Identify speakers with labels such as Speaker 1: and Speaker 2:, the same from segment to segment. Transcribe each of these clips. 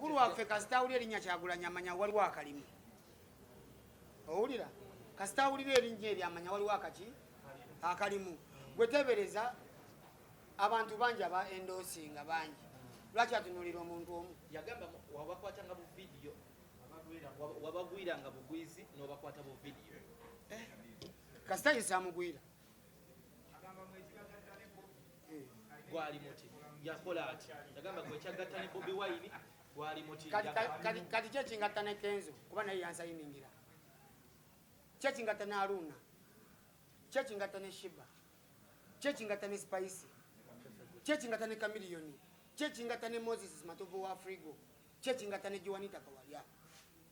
Speaker 1: Mukulu waffe kasita awulira erinnya Kyagulanyi amanya waliwo akalimu. Owulira? Kasita awulira erinnya eryo amanya waliwo akaki? Akalimu. Gwe teebereza abantu bangi aba endosinga bangi. Lwaki atunuulira omuntu omu?
Speaker 2: Yagamba wabakwatanga bu video, wabagwiranga bugwizi n'obakwata bu video.
Speaker 1: Eh, kasita ye saamugwira.
Speaker 2: Gwali muti yakola ati yagamba gwe kyagatta ne Bobi Wine gwali muti.
Speaker 1: Kati ki ekingatta ne Kenzo kuba naye yansayiningira? Ki ekingatta ne Aruna? Ki ekingatta ne Shiba? Ki ekingatta ne Spice? Ki ekingatta ne Chameleone? Ki ekingatta ne Moses Matovu wa Afrigo? Ki ekingatta ne Juanita Kawalya?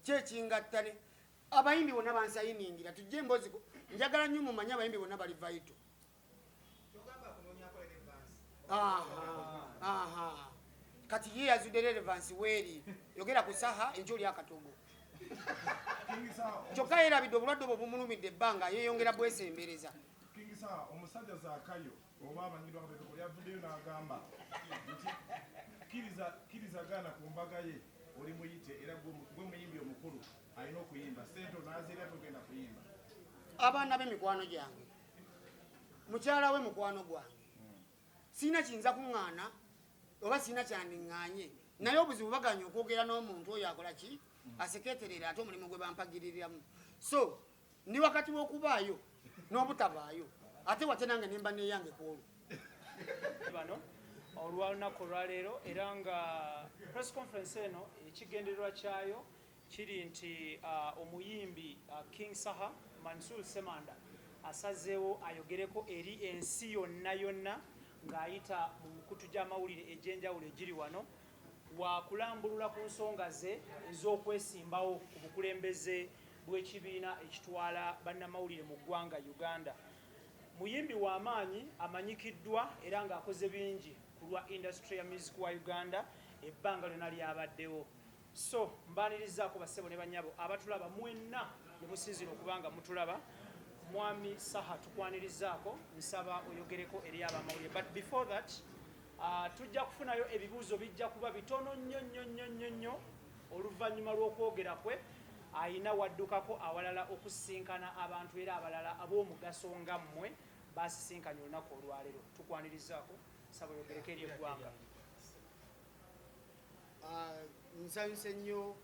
Speaker 1: Ki ekingatta ne abayimbi bonna bansayiningira? Tujje emboozi, njagala nnyo mumanye abayimbi bonna bali vital. Kati ye yazudde relevance weeri yogera ku Saha enkyo oli akatogo kyokka yerabidde obulwadde obwo bumulumidde ebbanga yeyongera bwesembereza.
Speaker 3: King Saha, omusajja Zakayo oba amanyiddwa nga Bebe Cool yavuddeyo n'agamba nti kkiriza gaana ku mbaga ye oli muyite era gwe muyimbi omukulu alina okuyimba, ssente onaazirya togenda kuyimba.
Speaker 1: Abaana be mikwano gyange, mukyala we mukwano gwange, sirina kiyinza kuŋŋaana oba sirina kyandiŋŋaanye, naye obuzibu baganye okwogera n'omuntu oyo akola ki aseketerera ate omulimu gwe bampagiririramu. So ndi wakati w'okubaayo n'obutabaayo, ate wate nange nemba neyange ku olwo.
Speaker 4: Bano olw'olunaku olwaleero era nga press conference eno ekigendererwa kyayo kiri nti omuyimbi King Saha Mansoor Ssemanda asazeewo ayogereko eri ensi yonna yonna ng'ayita mu mikutu gy'amawulire egy'enjawulo egiri wano wa kulambulula ku nsonga ze ez'okwesimbawo ku bukulembeze bw'ekibiina ekitwala bannamawulire mu ggwanga Uganda. Muyimbi wa maanyi amanyikiddwa era ng'akoze bingi ku lwa industry ya music wa Uganda ebbanga lyonna ly'abaddewo. So mbaanirizaako bassebo ne bannyabo abatulaba mwenna ne musinziira okuba nga mutulaba. Mwami Saha tukwanirizaako, nsaba oyogereko eri abamawulire. But before that, tujja kufunayo ebibuuzo bijja kuba bitono nnyo nnyo nnyo nnyo nnyo oluvannyuma lw'okwogera kwe ayina waddukako awalala okusisinkana abantu era abalala ab'omugaso nga mmwe basisinkanye olunaku olwaleero. Tukwanirizaako, nsaba oyogereko eri eggwanga.
Speaker 1: Nsanyuse nnyo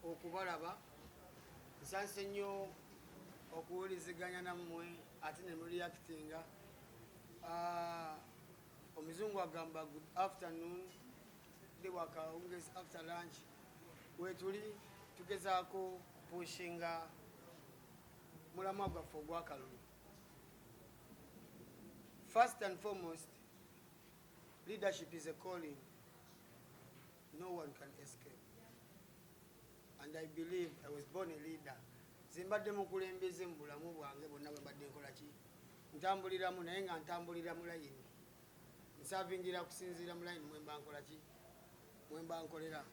Speaker 1: okubalaba, nsanyuse nnyo okuwuliziganya nammwe ate ne mureactinga. Omuzungu agamba good afternoon, de wakawungezi after lunch. Wetuli tugezaako kupushinga mulamwa gwaffe ogw'akalulu. First and foremost, leadership is a calling no one can escape, and I believe I was born a leader. Nze mbadde mukulembeze mu bulamu bwange bwonna bwe mbadde nkola ki ntambuliramu, naye nga ntambulira mu layini, nsavingira kusinziira mu layini mwemba nkola ki mwemba nkolera.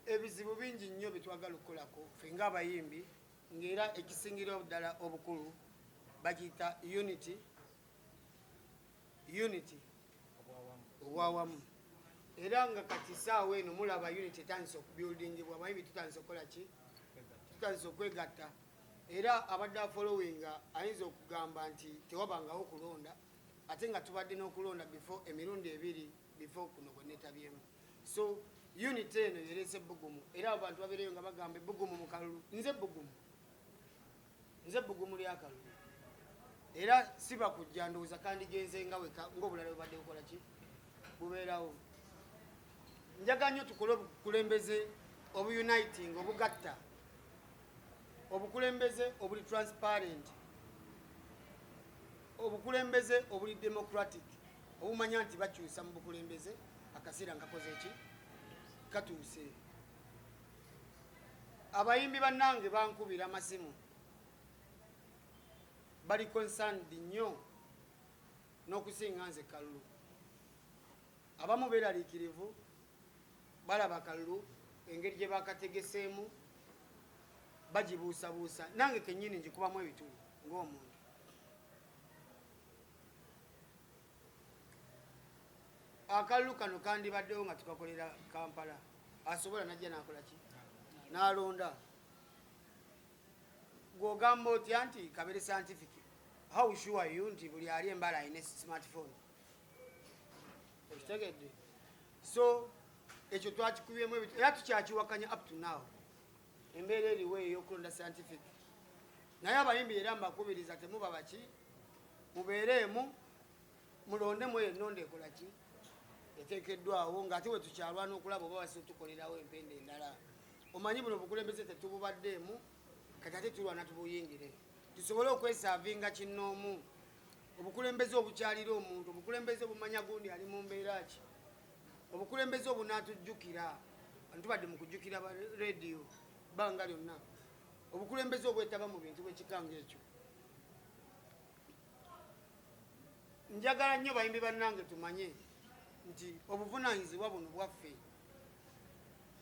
Speaker 1: Ebizibu bingi nnyo byetwagala okukolako ffe ng'abayimbi, ng'era ekisingira ddala obukulu bakiyita unity, unity obwawamu. Era nga kati saawa eno mulaba unity etandise okubuildingibwa, abayimbi tutandise okukola ki, tutandise okwegatta. Era abadde afollowinga ayinza okugamba nti tewabangawo kulonda, ate nga tubadde n'okulonda before emirundi ebiri before kuno gwe neetabyemu. So unity eno yereese ebbugumu, era abantu babeereyo nga bagamba ebbugumu mu kalulu. Nze ebbugumu, nze ebbugumu ly'akalulu, era siba kujja ndowooza kandigenze nga ng'obulala bubadde bukola ki bubeerawo. Njagala nnyo tukole obukulembeze obuuniting, obugatta, obukulembeze obuli transparent, obukulembeze obuli democratic, obumanya nti bakyusa mu bukulembeze akaseera nkakoze ki katuuse. Abayimbi bannange bankubira amasimu, bali concerned nnyo n'okusinga nze kalulu. Abamu beeraliikirivu, balaba kalulu engeri gye bakategeseemu bagibuusabuusa, nange kennyini ngikubamu ebituli ng'omuntu. Akalulu kano kandibaddewo nga tukakolera Kampala, asobola najja nakola ki, n'alonda. Gw'ogamba otya nti kabere scientific? How sure are you nti buli ali embala alina smartphone? Okitegedde? So ekyo twakikubyemu ebintu era tukyakiwakanya up to now. Embeera eriwo ey'okulonda scientific, naye abayimbi era mbakubiriza, temuba baki, mubeereemu, mulondemu eyo ennonda ekola ki, eteekeddwawo, ng'ate we tukyalwana okulaba oba basi tukolerawo empenda endala. Omanyi buno obukulembeze tetububaddeemu, kati ate tulwana tubuyingire tusobole okweservinga kinnoomu. Obukulembeze obukyalira omuntu, obukulembeze obumanya gundi ali mu mbeera ki, obukulembeze obunaatujjukira. Tubadde mu kujjukira ba rediyo bbanga lyonna. Obukulembeze obwetaba mu bintu bwekikanga ekyo. Njagala nnyo bayimbi bannange tumanye nti obuvunaanyizibwa buno bwaffe.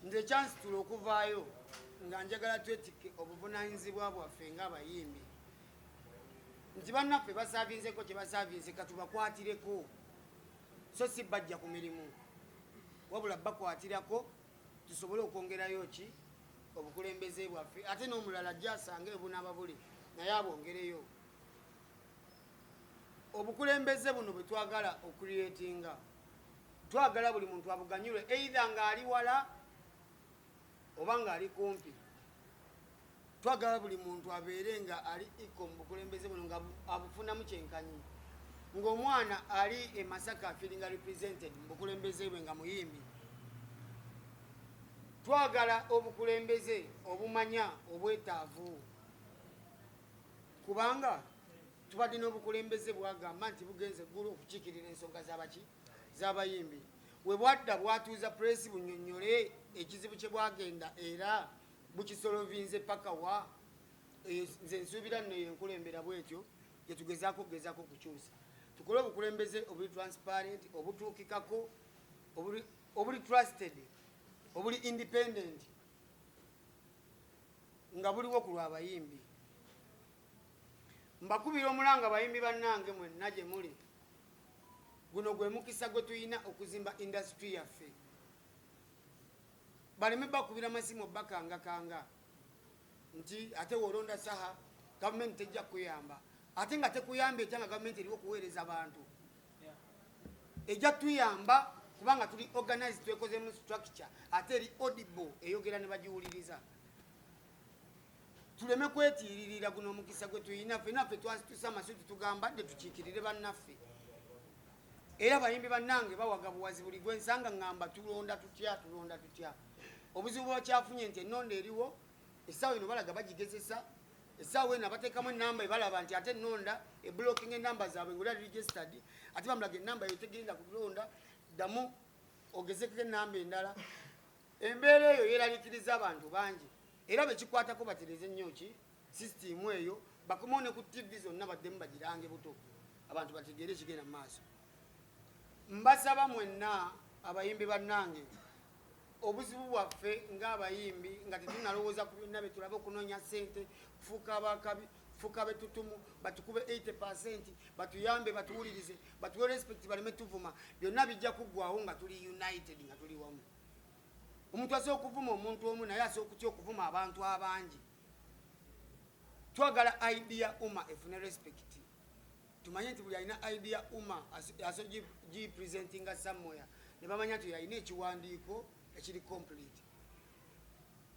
Speaker 1: Nze kyansitula okuvaayo nga njagala twetikke obuvunaanyizibwa bwaffe ng'abayimbi, nti bannaffe baservinzeko kye baservinze, katubakwatireko, so si bajja ku mirimu, wabula bakwatirako tusobole okwongerayo ki, obukulembeze bwaffe, ate n'omulala ajja asange ebunaaba buli naye abwongereyo. Obukulembeze buno bwe twagala okucreatinga, twagala buli muntu abuganyulwe, either ng'ali wala oba ng'ali kumpi. Twagala buli muntu abeere nga ali equal mu bukulembeze buno, nga abufunamu kyenkanyi, ng'omwana ali e Masaka feeling represented mu bukulembeze bwe nga muyimbi. Twagala obukulembeze obumanya obwetaavu, kubanga tubadde n'obukulembeze bwagamba nti bugenze eggulu okukiikirira ensonga z'abaki, z'abayimbi. We bwadda bwatuuza press bunyonnyole ekizibu kye bwagenda era bukisolvinze paka wa. Eyo nze nsuubira nno yenkulembera bwetyo gyetugezaako okugezaako okukyusa, tukole obukulembeze obuli transparent, obutuukikako, obuli trusted, obuli independent, nga buliwo ku lw'abayimbi. Mbakubira omulanga, bayimbi bannange mwenna gye muli, guno gwe mukisa gwe tulina okuzimba industry yaffe. Baleme bakubira masimu bakangakanga nti ate wolonda Saha gavumenti tejja kukuyamba, ate nga tekuyamba etya nga gavumenti eriwo okuweereza bantu? Ejja tuyamba kubanga tuli organize, twekozemu structure ate eri audible, eyogera ne bagiwuliriza. Tuleme kwetiiririra guno omukisa gwe tuyina ffenna. Ffe twasitusa amasuti, tugamba dde tukiikirire bannaffe. Era bayimbi bannange bawaga buwazi buli gwensanga ŋŋamba tulonda tutya, tulonda tutya. Obuzibu bwakyafunye nti ennonda eriwo essaawa eno balaga bagigezesa. Essaawa eno abateekamu enamba ebalaba nti ate ennonda eblocking enamba zaabwe nga oli registered, ate bamulaga enamba eyo tegenda kulonda, ddamu ogezeko enamba endala. Embeera eyo yeeralikiriza abantu bangi, era bekikwatako batereze nnyo ki system eyo, bakomewo ne ku TV zonna, baddemu bagirange buto, abantu bategeere ekigenda mu maaso. Mbasaba mwenna abayimbi bannange, obuzibu bwaffe ng'abayimbi nga tetunalowooza ku byonna byetulabe, okunoonya ssente, kufuuka abakabi, kufuuka betutumu, batukube 80, batuyambe, batuwulirize, batuwe respect, baleme tuvuma, byonna bijja kuggwawo nga tuli united, nga tuli wamu. Omuntu asobola okuvuma omuntu omu, naye asobola okutya okuvuma abantu abangi. Twagala idea uma efune respect, tumanye nti buli alina idea uma asobola gipresentinga somewhere ne bamanya nti alina ekiwandiiko ekiri complete.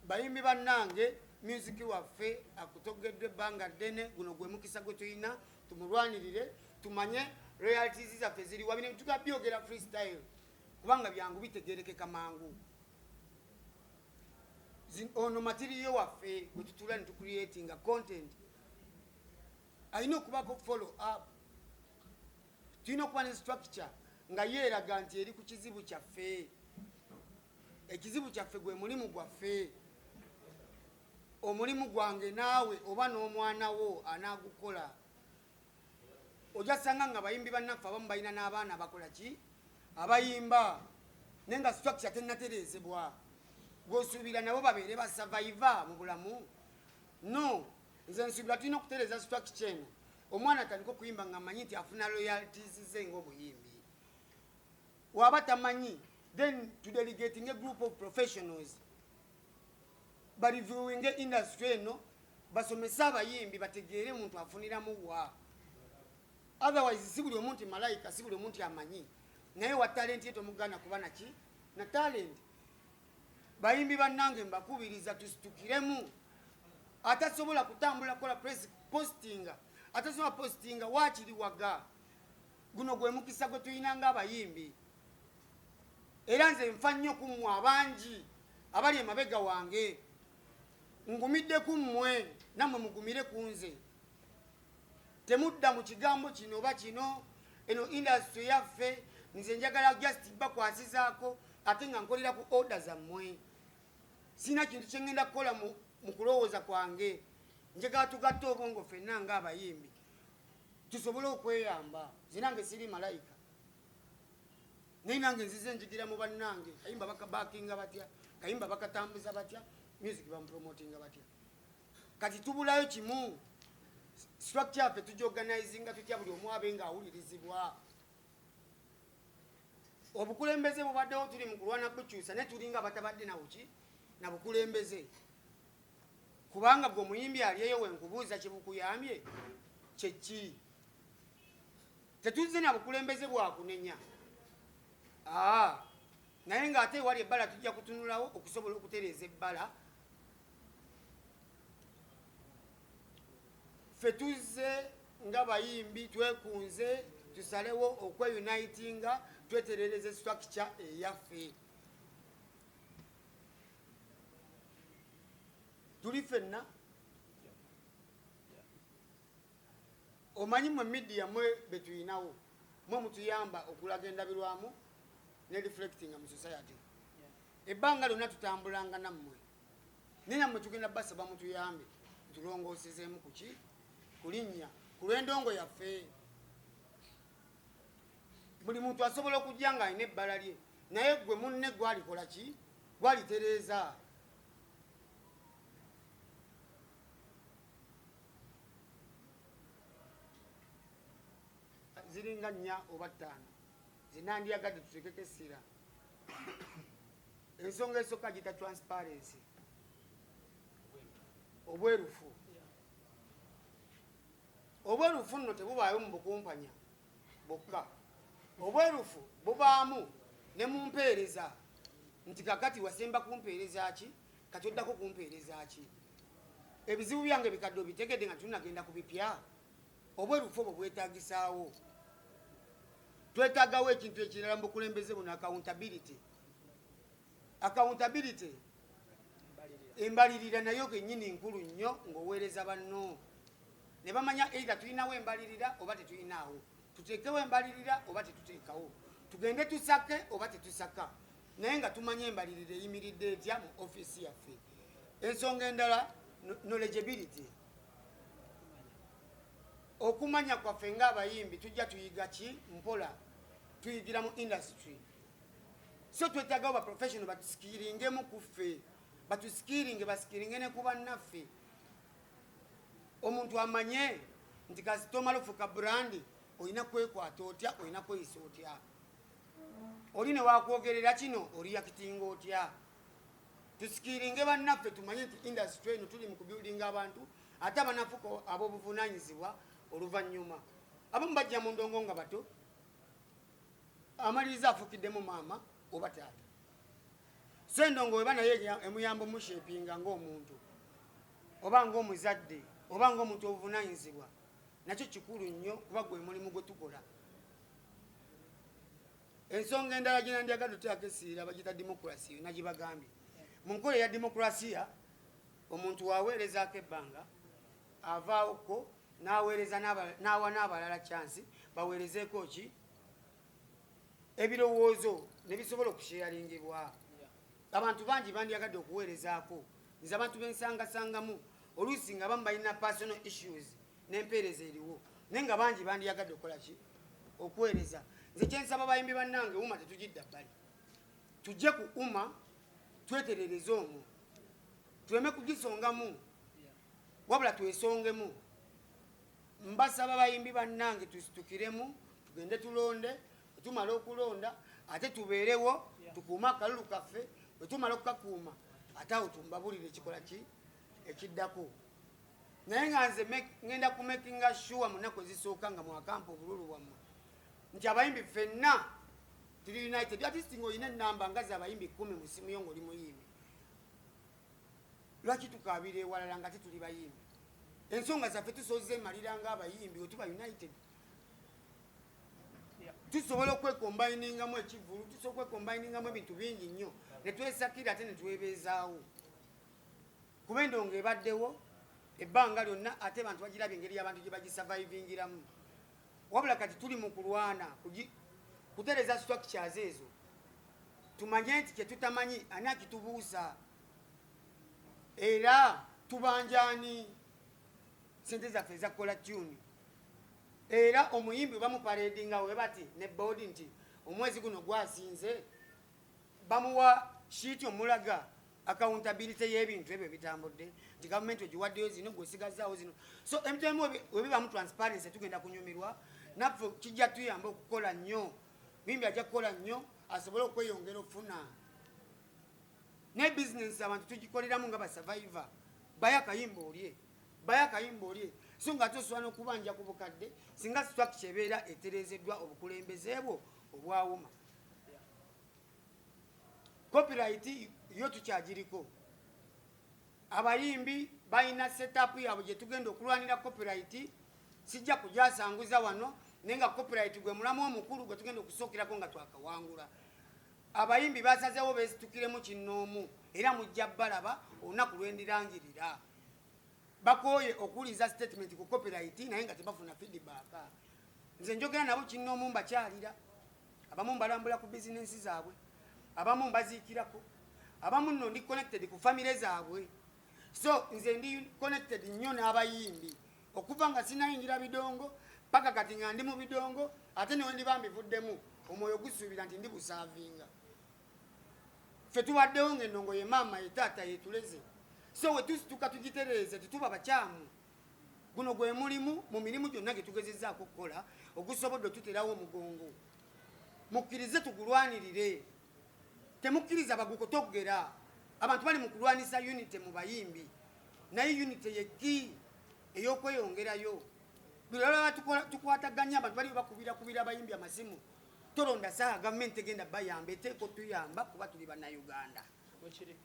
Speaker 1: Bayimbi bannange, music waffe akutogeddwa ebbanga ddene. Guno gwe mukisa gwe tulina, tumulwanirire, tumanye royalties zaffe ziriwa. Bino tuga byogera freestyle kubanga byangu, bitegerekeka mangu. Ono material waffe gwe tutula ne tucreatinga content alina okubako follow up. Tulina okuba ne structure nga yeeraga nti eri ku kizibu kyaffe. Ekizibu kyaffe gwe mulimu gwaffe, omulimu gwange naawe oba n'omwana wo anaagukola. Ojja sanga nga bayimbi bannaffe abamu balina n'abaana bakola ki, abayimba, naye nga structure tennatereezebwa. Gwosuubira nabo babeere basurvivor mu bulamu? No, nze nsuubira tulina okutereeza structure eno, omwana atandika okuyimba nga amanyi nti afuna royalties ze ng'omuyimbi. Waba tamanyi, then to delegating a group of professionals bareviewinge industry eno, basomese abayimbi bategeere muntu afuniramu wa. Otherwise si buli omu nti malayika, si buli omu nti amanyi, naye wa talent ye tomugaana kuba naki na talent. Bayimbi bannange, mbakubiriza tusitukiremu. Atasobola kutambula kukola press postinga, atasobola postinga waakiri waga. Guno gwe mukisa gwe tulina ng'abayimbi, era nze nfa nnyo ku mmwe abangi abali emabega wange. Ngumidde ku mmwe, nammwe mugumire ku nze. Temudda mu kigambo kino oba kino, eno industry yaffe. Nze njagala just bakwasizaako, ate nga nkolera ku order zammwe. Sirina kintu kyeŋŋenda kukola mu kulowooza kwange. Njagala tugatte obwongo ffenna ng'abayimbi tusobole okweyamba. Nze nange siri malayika, naye nange nzize njigira mu bannange. Kayimba bakabakinga batya? Kayimba bakatambuza batya? Music bamupromotinga batya? Kati tubulayo kimu, structure yaffe tugiorganizinga tutya buli omu abe ng'awulirizibwa? Obukulembeze bubaddewo, tuli mu kulwana kukyusa, naye tulinga batabadde nabuki na bukulembeze, kubanga gwe omuyimbi ali eyo wenkubuuza, kyebukuyambye kyeki? Tetuzze na bukulembeze bwakunenya, aa, naye ng'ate ewali ebbala tujja kutunulawo okusobola okutereeza ebbala. Ffe tuzze nga bayimbi, twekunze tusalewo okweunitinga, tweterereza structure eyaffe. Tuli ffenna. Omanyi mwe media, mwe betuyinawo, mwe mutuyamba okulaga endabirwamu ne reflectinga mu society. Ebbanga lyonna tutambulanga nammwe, naye nammwe tugenda basaba mutuyambe tulongoosezeemu kuki kulinnya ku lw'endongo yaffe. Buli muntu asobola okujja ng'alina ebbala lye, naye gwe munne gwalikola ki gwalitereeza. Ziringa nnya oba ttaano zinandyagadde tutekeko essira. Ensonga esooka gita transparency, obwerufu. Obwerufu nno tebubaayo mu bukumpanya bwokka, obwerufu bubaamu ne mu mpeereza, nti kakati wasemba kumpeereza ki, kati oddako kumpeereza ki? Ebizibu byange bikadde obitegedde nga tunagenda ku bipya. Obwerufu obwo bwetagisaawo. Twetagawo ekintu ekirala mu bukulembeze buno, accountability. Accountability, embalirira nayo kenyini nkulu nnyo ng'oweereza banno ne bamanya either tulinawo embalirira oba tetulinawo, tuteekewo embalirira oba tetuteekawo, tugende tusake oba tetusaka, naye nga tumanye embalirira eyimiridde etya mu ofiisi yaffe. Ensonga endala, knowledgeability, okumanya kwaffe ng'abayimbi. Tujja tuyiga ki mpola, tuyigira mu industry, so twetagawo baprofessional batusikiringemu kuffe, batusikiringe, basikiringe ne ku bannaffe. Omuntu amanye nti kasita omala ofuuka brand, olina kwekwata otya, olina kweyisa otya, oli ne wakwogerera kino oriyakitinga otya. Tusikiringe bannaffe, tumanye nti industry eno tuli mu kubuildinga abantu ate abanafuka ab'obuvunanyizibwa oluvannyuma. Abamu bajja mu ndongo nga bato, amaliriza afuukiddemu maama oba taata. So endongo weba naye emuyamba omushapinga ng'omuntu oba ng'omuzadde oba ng'omuntu obuvunanyizibwa, nakyo kikulu nnyo kuba gwe mulimu gwe tukola. Ensonga endala gye nandyagadde oteekako essira bagiyita democracy. Nagibagambye, mu nkola eya demokrasiya, omuntu waweerezaako ebbanga avaawoko n'aweereza n'awa n'abalala chance baweerezeeko ki ebirowoozo ne bisobola okusharingibwa. Abantu bangi bandyagadde okuweerezaako. Nze abantu bensangasangamu oluusi nga bamu balina personal issues n'empeereza eriwo, naye nga bangi bandyagadde okukola ki okuweereza. Nze kyensaba bayimbi bannange, UMA tetugidda bbali, tujje ku UMA tweterereze omwo, tuleme kugisongamu wabula twesongemu. Mbasaba bayimbi bannange, tusitukiremu, tugende tulonde. Tumala okulonda, Ate tubeerewo tukuume akalulu kaffe. Bwe tumala okukakuuma, ate awo tumbabulire ekikola ki ekiddako. Naye nga nze ngenda kumakinga sure mu nnaku ezisooka nga mwakampa obululu bwammwe nti abayimbi ffenna tuli united. At least ng'olina enamba nga z'abayimbi 10 mu simu yo ng'oli muyimbi. Lwaki tukaabira ewalala nga tetuli bayimbi? Ensonga zaffe tusobola emalira ng'abayimbi we tuba united. Tusobola okwekombiningamu ekivulu, tusobola okwekombiningamu ebintu bingi nnyo ne twesakira ate ne twebeezaawo, kuba endongo ebaddewo ebbanga lyonna, ate abantu bagirabye engeri y'abantu gye bagisurvivingiramu. Wabula kati tuli mu kulwana kutereeza structures ezo, tumanye nti kyetutamanyi ani akitubuusa, era tubanjaani sente zaffe ezakukola tune. Era omuyimbi bamuparedinga we bati ne board nti omwezi guno gwasinze, bamuwa sheet omulaga accountability y'ebintu ebyo bitambudde, nti gavumenti ogiwaddeyo zino, gwesigazaawo zino. So ebintu ebimu webibamu transparency, tugenda kunyumirwa naffe, kijja tuyamba okukola nnyo. Muyimbi ajja kukola nnyo asobole okweyongera okufuna ne bizinesi. Abantu tugikoleramu nga basurvivor, bayo akayimba olye, bayo akayimba olye, so nga ate osobola n'okubanja ku bukadde singa structure ebeera etereezeddwa obukulembeze bwo obwawuma. Copyright yo tukyagiriko. Abayimbi balina setup yaabwe gye tugenda okulwanira copyright. Sijja kujasanguza wano, naye nga copyright gwe mulamu omukulu gwe tugenda okusookerako nga twakawangula. Abayimbi basazeewo beesitukiremu kinnoomu, era mujja balaba olunaku lwendirangirira. Bakooye okuwuliza statement ku copyright naye nga tebafuna feedback. Nze njogera nabo kinnoomu, mbakyalira, abamu mbalambula ku bizinensi zaabwe, abamu mbaziikirako, abamu nno ndi connected ku famire zaabwe. So nze ndi connected nnyo n'abayimbi okuva nga sinayingira bidongo paka kati nga ndi mu bidongo, ate newe ndiba mbivuddemu, omwoyo gusuubira nti ndi busaavinga. Ffe tubaddewo ng'endongo ye maama, ye taata, yetuleze. So we tusituka tugitereeze, tetuba bakyamu. Guno gwe mulimu mu mirimu gyonna gye tugezezzaako okukola ogusobodde otuterawo omugongo. Mukkirize tugulwanirire, temukkiriza bagukotoggera. Abantu bali mu kulwanisa unity mu bayimbi, naye unity yeki ey'okweyongerayo. Bilala tukwataganya, abantu bali bakubirakubira abayimbi amasimu, tolonda saaha, gavumenti egenda bayamba, eteeka otuyamba kuba tuli bannayuganda.
Speaker 4: Bwekiri.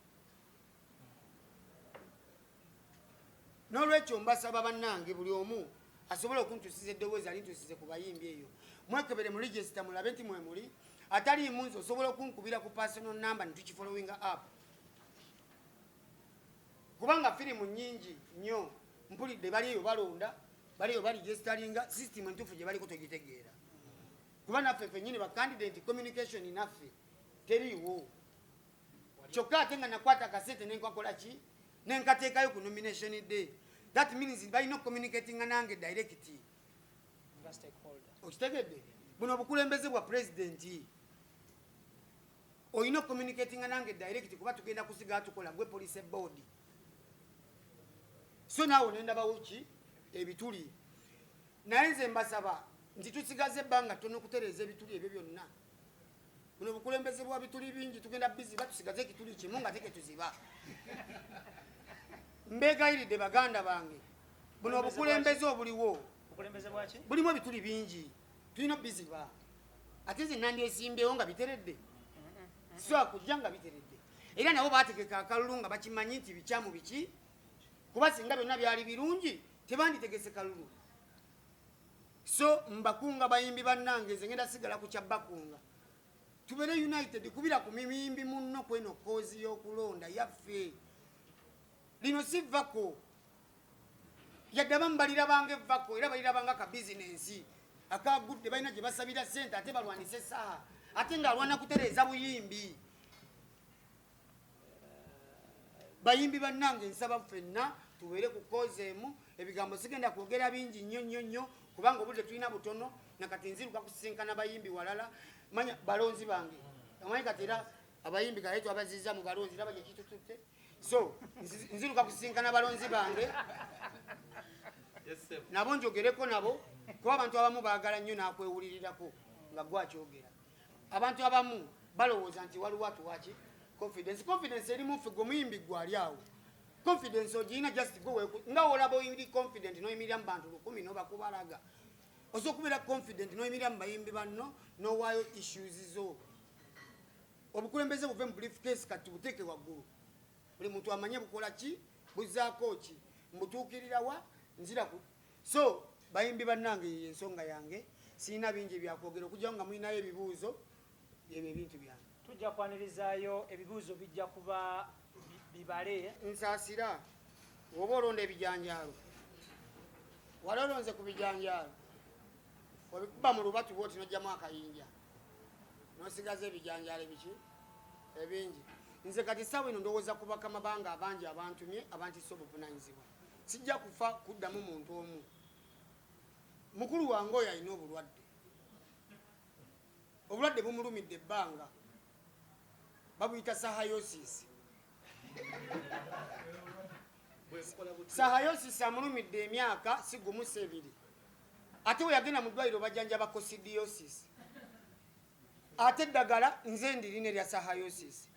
Speaker 1: N'olwekyo mbasaba bannange, buli omu asobola okuntusiza eddoboozi alintusize ku bayimbi eyo, mwekebere mu register mulabe nti mwemuli. Ataliimu, nze osobola okunkubira ku personal number netukifollowinga up, kubanga firimu nyingi nnyo mpulidde bali eyo balonda, bali eyo baregisteringa. System entuufu gye baliko togitegeera, kuba naffe ffennyini bacandidate communication naffe teriiwo. Kyokka ate nga nakwata akasente nenkakola ki, nenkateekayo ku nomination day. That means balina okucommunicatinga nange direct.
Speaker 4: Nga stakeholder.
Speaker 1: Okitegedde? Buno obukulembeze bwa pulezidenti, olina okucommunicatinga nange direct, kuba tugenda kusigala tukola gwe police board. So naawe nendabawo ki ebituli, naye nze mbasaba nti tusigaze ebbanga ttono okutereeza ebituli ebyo byonna. Buno obukulembeze bwa bituli bingi, tugenda biziba, tusigaze ekituli kimu nga teketuziba. Mbegayiridde baganda bange, buno obukulembeze obuliwo
Speaker 4: Bukulembeze bwaki?
Speaker 1: Bulimu ebituli bingi, tulina biziba. Ate nze nandyesimbyewo nga biteredde, so akujja nga biteredde. Era nabo bategeka akalulu nga bakimanyi nti bikyamu biki, kuba singa byonna byali birungi tebanditegese kalulu. So mbakunga bayimbi bannange, nze ngenda sigala ku kya bakunga, tubeere united. Kubira ku mimimbi munno kweno cause y'okulonda yaffe. Lino si vako, yadde abamu balirabanga evako, era balirabanga ka bizinensi akagudde, balina gye basabira sente, ate balwanisa essaaha, ate ng'alwana kutereeza buyimbi. Bayimbi bannange, nsaba ffenna tubeere ku cause emu. Ebigambo sigenda kwogera bingi nnyo nnyo nnyo, kubanga obudde tulina butono. Nakati nziruka kusisinkana bayimbi walala. Manya balonzi bange, omanyi kati era abayimbi kale twabaziza mu balonzi, raba gyekitututte. So nziruka kusisinkana balonzi bange nabo njogereko nabo, kuba abantu abamu baagala nnyo n'akwewulirirako nga gwakyogera. Abantu abamu balowooza nti waliwo atuwaki confidence. Confidence erimu ffe. Gwe muyimbi, gwe ali awo, confidence ogirina, just gwe nga olaba oyimiri confident noyimirira mu bantu 1000 nobakubalaga. Osobola okubeera confident noyimirira mu bayimbi banno nowaayo issues zo. Obukulembeze buve mu briefcase, kati buteeke waggulu, buli muntu amanye bukola ki, buzaako ki, mbutuukirirawa nzira ku. So bayimbi bannange, yeyo ensonga yange. Sirina bingi byakwogera okujjawo nga mulinayo ebibuuzo. Byebyo ebintu byange.
Speaker 4: Tujja kwanirizaayo ebibuuzo, bijja kuba bibale.
Speaker 1: Nsaasira, oba olonda ebijanjaalo, wali olonze ku bijanjaalo, obikuba mu lubatu bwoti nojjamu akayinja nosigaza ebijanjaalo ebiki ebingi. Nze kati saawa eno ndowooza ku bakama bange abangi abantumye, abantisa obuvunanyizibwa. Sijja kufa kuddamu muntu omu. Mukulu wange oyo alina obulwadde, obulwadde bumulumidde ebbanga, babuyita sahayosis.
Speaker 2: Bwebukola butya?
Speaker 1: Sahayosis amulumidde emyaka si gumu si ebiri. Ate we yagenda mu ddwaliro bajjanjaba coccidiosis, ate eddagala nze ndirina erya sahayosis.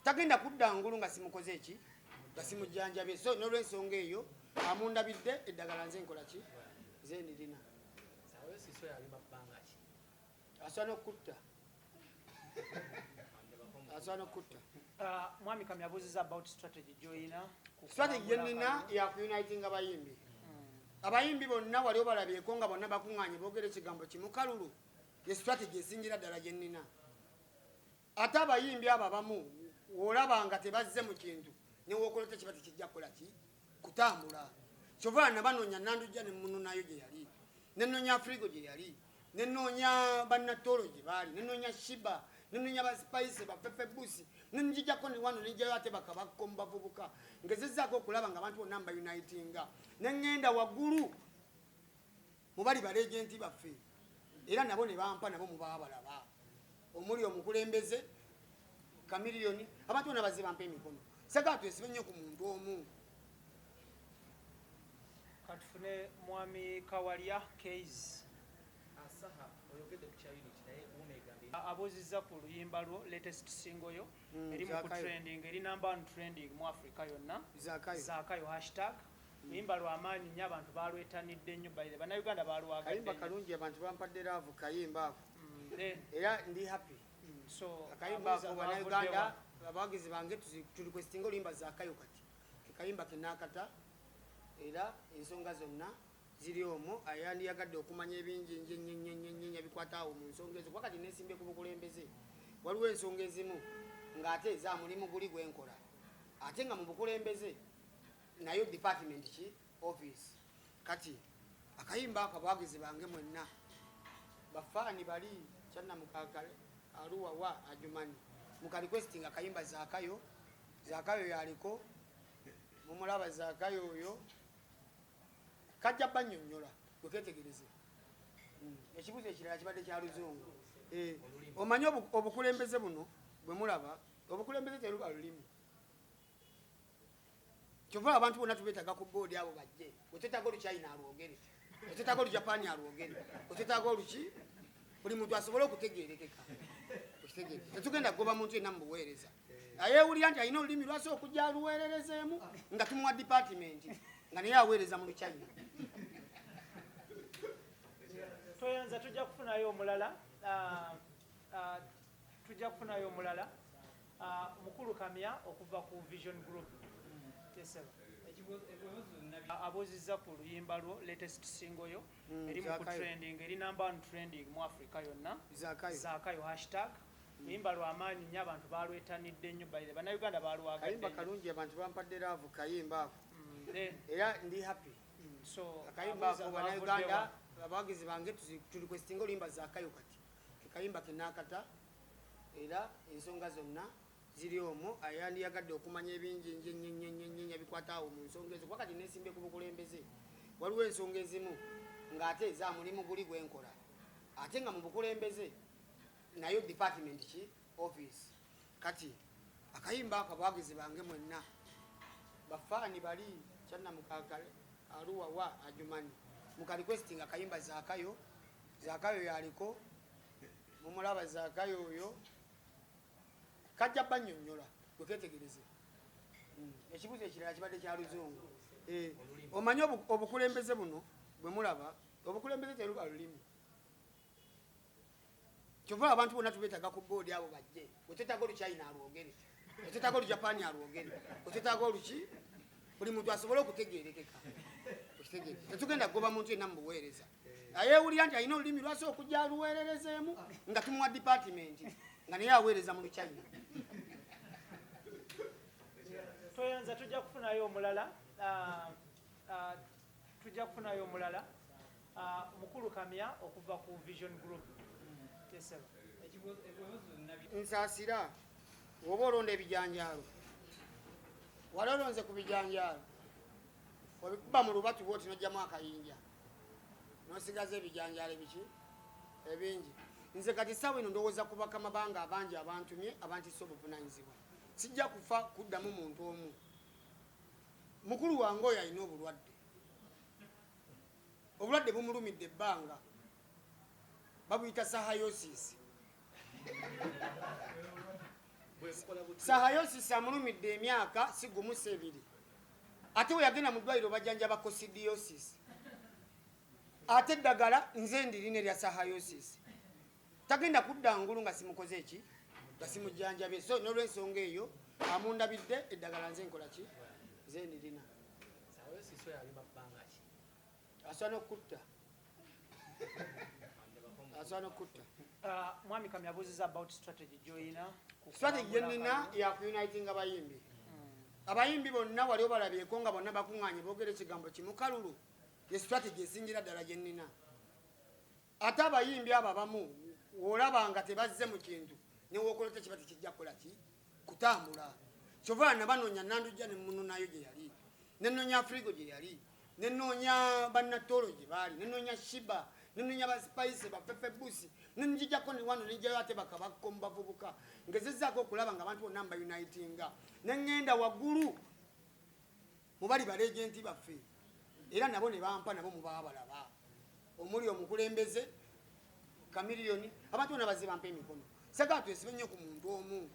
Speaker 1: Tagenda kudda ngulu nga simukoze eki, nga simujjanjabye. So n'olwensonga eyo amundabidde eddagala nze nkola ki, nze ndirina.
Speaker 2: Sahayosis oyo alima bbanga ki?
Speaker 1: Asobola n'okutta, asobola n'okutta.
Speaker 4: Mwami Kamya abuuziza about strategy gy'oyina ku
Speaker 1: Strategy
Speaker 4: kuwangula
Speaker 1: gyenina
Speaker 4: akalulu.
Speaker 1: Yakunitinga bayimbi. Abayimbi bonna wali obalabyeko nga bonna bakuŋŋaanye boogera ekigambo kimu kalulu? Ye strategy esingira ddala gye nnina. Ate abayimbi abo abamu wolaba nga tebazze mu kintu, newokola tekiba tekijja kukola ki, kutambula. Kyova nabanoonya Nandujja nemunonayo gye yali, nenoonya Afrigo gye yali, nenoonya bannatolo gye baali, nenoonya Shiba, nenoonya baspice bafefe busi, nenjijako ne wano nejjayo ate bakabakko mu bavubuka. Ngezezaako okulaba nga abantu bonna mbaunitinga, neŋŋenda waggulu mubali balegenti baffe, era nabo ne bampa, nabo mubaba balaba omuli omukulembeze Kamiliyoni. Abantu bonna bazze bampa emikono. Sagala twesibe nnyo ku muntu omu.
Speaker 4: Katufune mwami Kawalya Case.
Speaker 2: Asaha, oyogedde ku kya unity, naye wumeegambye
Speaker 4: Abuuzizza ku luyimba lwo, latest single yo eri mu
Speaker 1: Zakayo.
Speaker 4: Kutrending, eri number one trending mu Africa yonna.
Speaker 1: Zakayo.
Speaker 4: Zakayo hashtag luyimba lwamaanyi nnyo, abantu balwetanidde nnyo. Baire Bannayuganda balwagadde
Speaker 1: Kayimba
Speaker 4: nnyo.
Speaker 1: kalungi, abantu bampadde love kayimba ako. Era ndi happy.
Speaker 4: So
Speaker 1: akayimba
Speaker 4: abuuza
Speaker 1: ako
Speaker 4: bavudde
Speaker 1: Bannayuganda
Speaker 4: wa?
Speaker 1: abawagizi bange, turequestinga oluyimba Zakayo. Kati kekayimba kenakata, era ensonga zonna ziri omwo. Ayandiyagadde okumanya ebingi nnyo bikwata awo mu nsonga ezo, kuba kati nesimbye ku bukulembeze. Waliwo ensonga ezimu ng'ate za mulimu guli gwenkola, ate nga mu bukulembeze nayo department ki, office. Kati akayimba ako, abawagizi bange mwenna, bafaani bali kyannamukakale aluwa wa ajumani, mukarequesting akayimba Zakayo. Zakayo yaliko, mumulaba Zakayo oyo kajja bannyonnyola gweketegereze. Ekibuzo ekirala kibadde kya luzungu. Omanyi obukulembeze buno bwe mulaba, obukulembeze teruba lulimi. Kyova abantu bonna tubeetaga ku boodi, abo bajje. Otetaaga Oluchina alwogere, otetaaga Olujapani alwogere, otetaaga oluki, buli muntu asobole okutegerekeka. Okitegeere, tetugenda kugoba muntu yenna mu buweereza ayeewulira nti alina olulimi lwasobola okujja aluweererezeemu, nga tumuwa department nga naye aweereza mu Luchina.
Speaker 4: Toyanza, tujja kufunayo omulala. Tujja kufunayo omulala. Mukulu Kamya okuva ku Vision Group. Yes, sir. Abuuzizza ku luyimba lwo, latest single yo eri mu
Speaker 1: Zakayo.
Speaker 4: kutrending, eri number one trending mu Africa yonna.
Speaker 1: Zakayo.
Speaker 4: Zakayo hashtag luyimba lwamaanyi nnyo, abantu balwetanidde nnyo. Baire Bannayuganda balwagadde
Speaker 1: Kayimba
Speaker 4: nnyo.
Speaker 1: kalungi, abantu bampadde love kayimba ako. Era ndi happy.
Speaker 4: So
Speaker 1: akayimba
Speaker 4: abuuza
Speaker 1: ako
Speaker 4: bavudde
Speaker 1: Bannayuganda
Speaker 4: wa?
Speaker 1: abawagizi bange, turequestinga oluyimba Zakayo. Kati kekayimba kenakata, era ensonga zonna ziri omwo. Ayandiyagadde okumanya ebingi nnyo bikwata awo mu nsonga ezo, kuba kati nesimbye ku bukulembeze. Waliwo ensonga ezimu ng'ate za mulimu guli gwenkola, ate nga mu bukulembeze nayo department ki, office. Kati akayimba ako, abawagizi bange mwenna, bafaani bali kyannamukakale aluwa wa ajumani, mukarequesting akayimba Zakayo. Zakayo yaliko. Mumulaba Zaakayo oyo kajja bannyonnyola, gweketegereze. Ekibuzo ekirala kibadde kya luzungu. Omanyi obukulembeze buno bwe mulaba, obukulembeze teruba lulimi. Kyova abantu bonna tubeetaaga ku boodi, abo bajje. Otetaaga Oluchina alwogere, otetaaga Olujapani alwogere, otetaaga oluki, buli muntu asobole okutegerekeka. Okitegeere, tetugenda kugoba muntu yenna mu buweereza. Ayeewulira nti alina olulimi lwasobola okujja aluweererezeemu, nga tumuwa department nga naye aweereza mu Luchina.
Speaker 4: Toyanza, tujja kufunayo omulala. Tujja kufunayo omulala. Mukulu Kamya okuva ku Vision Group. Yes, sir.
Speaker 1: Nsaasira, woba olonda ebijanjaalo, wali olonze ku bijanjaalo, obikuba mu lubatu bwoti, nojjamu akayinja, nosigaza ebijanjaalo ebiki ebingi. Nze kati saawa eno ndowooza ku bakama bange abangi abantumye, abantisa obuvunanyizibwa. Sijja kufa kuddamu muntu omu. Mukulu wange oyo alina obulwadde, obulwadde bumulumidde ebbanga, babuyita sahayosis.
Speaker 2: Bwebukola butya?
Speaker 1: Sahayosis amulumidde emyaka si gumu si ebiri, ate we yagenda mu ddwaliro bajjanjaba coccidiosis, ate eddagala nze ndirina erya sahayosis. Tagenda kudda ngulu nga simukoze eki, nga simujjanjabye. So n'olwensonga eyo amundabidde eddagala nze nkola ki, nze ndirina.
Speaker 2: Sahayosis oyo alima bbanga ki?
Speaker 1: Asobola n'okutta, asobola n'okutta.
Speaker 4: Mwami Kamya abuuziza about strategy gy'oyina ku
Speaker 1: Strategy
Speaker 4: kulambula
Speaker 1: gyenina
Speaker 4: akalulu.
Speaker 1: Yakunitinga bayimbi. Abayimbi bonna wali obalabyeko nga bonna bakuŋŋaanye boogera ekigambo kimu kalulu? Ye strategy esingira ddala gye nnina. Ate abayimbi abo abamu olaba nga tebazze mu kintu, newokola tekiba tekijja kukola ki, kutambula. Kyova nabanoonya Nandujja nemunonayo gye yali, nenoonya Afrigo gye yali, nenoonya bannatolo gye baali, nenoonya Shiba, nenoonya Baspice, Bafefe Busi, nenjijako ne wano nenjayo ate bakabakko mu bavubuka. Ngezezaako okulaba nga abantu bonna mbaunitinga, neŋŋenda waggulu mubali baregenti baffe, era nabo ne bampa, nabo mubaba balaba omuli omukulembeze Kamiliyoni. Abantu bonna bazze bampa emikono. Sagala twesibe nnyo ku muntu omu.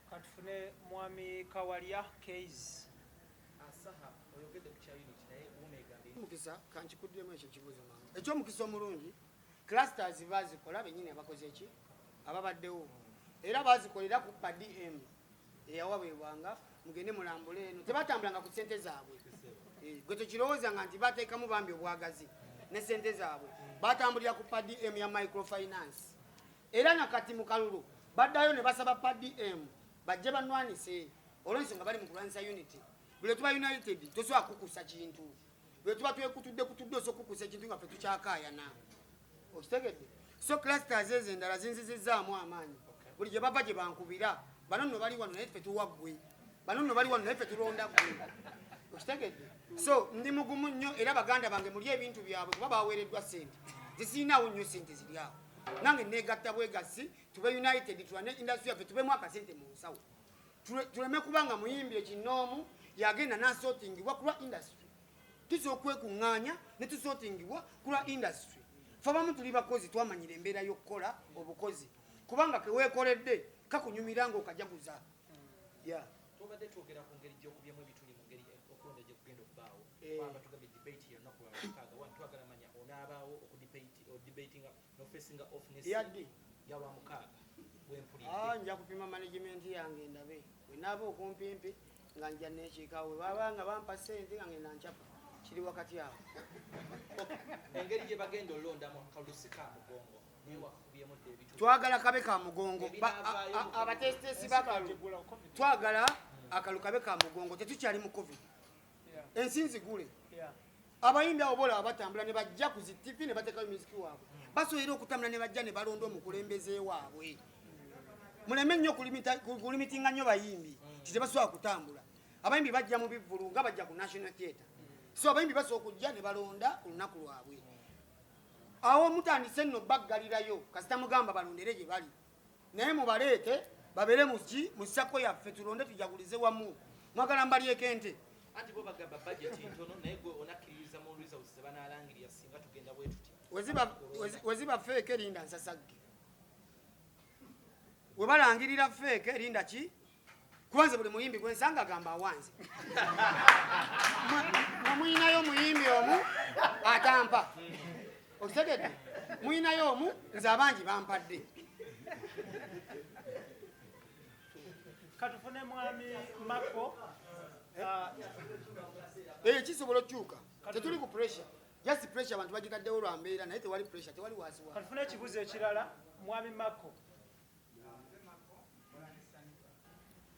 Speaker 4: Katufune mwami Kawalya Case.
Speaker 2: Asaha, oyogedde ku kya unity, naye UMA egambye
Speaker 1: Omukisa, kankikuddemu ekyo ekibuuzo mangu. Ekyomukisa omulungi, clusters bazikola benyini abakoze eki, ababaddewo, era bazikolera ku per diem eyawaweebwanga, mugende mulambule eno. Tebatambulanga ku sente zaabwe. Gwe tekirowoozanga nti bateekamu bambi obwagazi ne sente zaabwe. Batambulira ku per diem ya microfinance, era nakati mu kalulu baddayo ne basaba per diem bajje banwanise, olwensonga bali mu kulwanisa unity. Buli tuba united tosobola kukusa kintu. Bwe tuba twekutudde kutudde, osobola okukusa ekintu nga ffe tukyakaayana. Okitegedde? So clusters ezo endala zinzizizaamu amaanyi. Buli gye bava gye bankubira, bano nno bali wano naye ffe tuwa ggwe, bano nno bali wano naye ffe tulonda ggwe. Okitegedde? So ndi mugumu nnyo, era baganda bange muli ebintu byabwe kuba baweereddwa sente, zisiinaawo nnyo sente ziri awo. Nange negatta bwegassi, tube united, tulwane industry yaffe, tubemu akasente mu nsawo. Tuleme kubanga muyimbi ekinoomu yagenda nasortingibwa kulwa industry. Tusobola okwekuŋŋaanya ne tusortingibwa kulwa industry. Fe abamu tuli bakozi, twamanyira embeera y'okukola obukozi, kubanga keweekoledde kakunyumira ng'okajaguza. Yeah.
Speaker 2: Tubadde twogera ku ngeri gy'okubyemu ebituli mu ngeri okulonda gye kugenda okubaawo.
Speaker 1: Eh.
Speaker 2: Kwaba tugambye debate ya lunaku lwa Lwamukaaga. Wano twagala manya onaabaawo okudebatinga nofacinga off ne
Speaker 1: Yaddi?
Speaker 2: Ya Lwamukaaga bwempulidde.
Speaker 1: Ah, nja kupima management yange ndabe. Wenaaba okumpimpi nga nja nekiikawo, we baba nga bampa sente nga ngenda nkyapa, kiri wakati awo.
Speaker 2: Engeri gye bagenda olondamu akalulu si ka mugongo, naye wakakubyemu dda ebituli.
Speaker 1: Twagala kabe ka mugongo.
Speaker 2: Ebinaavaayo mu
Speaker 1: Abatesitesi bakalu, twagala akalu kabe ka mugongo. Tetukyali mu COVID. Ensi nzigule. Abayimbi abo bolaba batambula ne bajja ku zi TV ne bateekayo muziki waabwe, basobola okutambula ne bajja ne balonda omukulembeze waabwe. Muleme nnyo kulimitinga nnyo bayimbi ti tebasobola kutambula. Abayimbi bajja mu bivvulu nga bajja ku National Theatre, so abayimbi basobola okujja ne balonda ku lunaku lwabwe. Awo mutandise nno baggalirayo, kasita mugamba balondere gye bali, naye mubaleete babeere muki mu SACCO yaffe, tulonde tujagulize wamu. Mwagala mbalyeko ente?
Speaker 2: Anti bo bagamba budget ntono, naye gwe onakkiririza mu results ze banaalangirira singa tugenda bwe tuti?
Speaker 1: Weziba fake, linda nsasagge. Webalangirira fake, linda ki? Kubanze buli muyimbi gwensanga agamba awanze. Mwe muyinayo omuyimbi omu atampa, okitegedde? Muyinayo omu, nze abangi bampadde.
Speaker 4: Katufune mwami Mako.
Speaker 1: Eyo kisobola okukyuka. Tetuli ku pressure, just pressure abantu bagitaddewo lwa mbeera, naye tewali pressure, tewali wasiwasi.
Speaker 4: Katufune ekibuuzo ekirala, mwami Mako.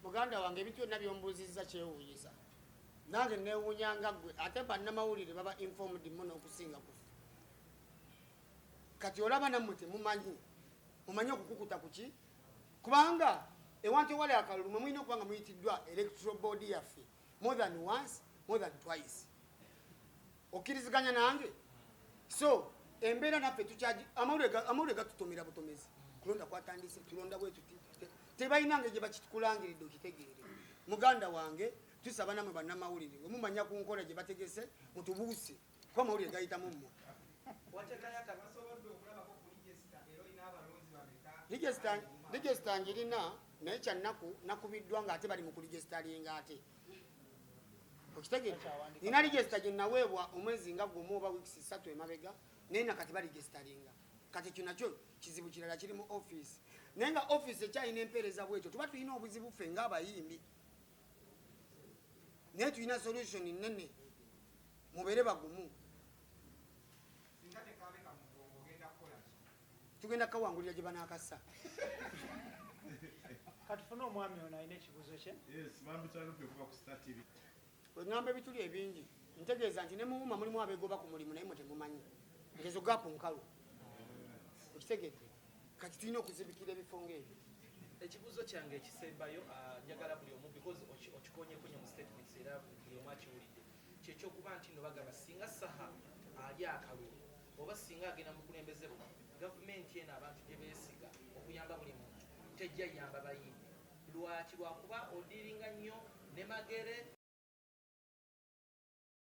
Speaker 1: Muganda wange, ebintu byonna byombuuzizza kyewuunyisa. Nange neewuunyanga ggwe. Ate bannamawulire baba informed muno okusinga kufe. Kati olaba nammwe temumanyi, mumanyi okukukuta kuki, kubanga ewantu ewali akalulu mwe mulina okuba nga muyitiddwa electoral board yaffe more than once, more than twice. Okkiriziganya nange? So embeera naffe tukyaji, amawulire gatutomera butomezi. Kulonda kwatandise, tulonda bwe tuti. Tebalina ngeri gye bakikulangiridde okitegeere. Muganda wange, tusaba namwe bannamawulire bwe mumanya ku nkola gye bategese, mutubuuse, kuba amawulire gayitamu mmwe.
Speaker 5: Wasobodde okulabako ku register, era olina abalonzi bameka?
Speaker 1: Register njirina, naye kyannaku nakubiddwa ng'ate bali mu kuregisteringa. Ate okitegedde, nina register gye naweebwa omwezi nga 1 oba wiikisi 3 emabega, naye nakati baregisteringa. Kati ekyo nakyo kizibu kirala kiri mu office, naye nga office ekyalina empeereza bwetyo, tuba tulina obuzibu ffe ng'abayimbi, naye tulina solution nene. Mubeere bagumu.
Speaker 5: Singa tekabe kamugongo, ogenda kukola ki?
Speaker 1: Tugenda kawangulira gye banaakassa.
Speaker 4: Katufune omwami ono alina ekibuuzo kye.
Speaker 3: Yes, bambita Rupi okuva ku Star TV.
Speaker 1: Bwe ebituli ebingi, ntegeeza nti ne muwuma mulimu abeegoba ku mulimu, naye mwe temumanyi ngezo gaapu nkalu, okitegedde? Kati tulina okuzibikira ebifo ng'ebyo.
Speaker 2: Ekibuuzo kyange ekisembayo, njagala buli omu, because okikonyeko nnyo mu statements era buli omu akiwulidde, kyekyokuba nti no bagamba singa Saha ali akalulu oba singa agenda mu bukulembeze buno, gavumenti eno abantu gye beesiga okuyamba buli muntu tejja yamba bayimbi. Lwaki? Lwakuba odiringa nnyo ne Magere.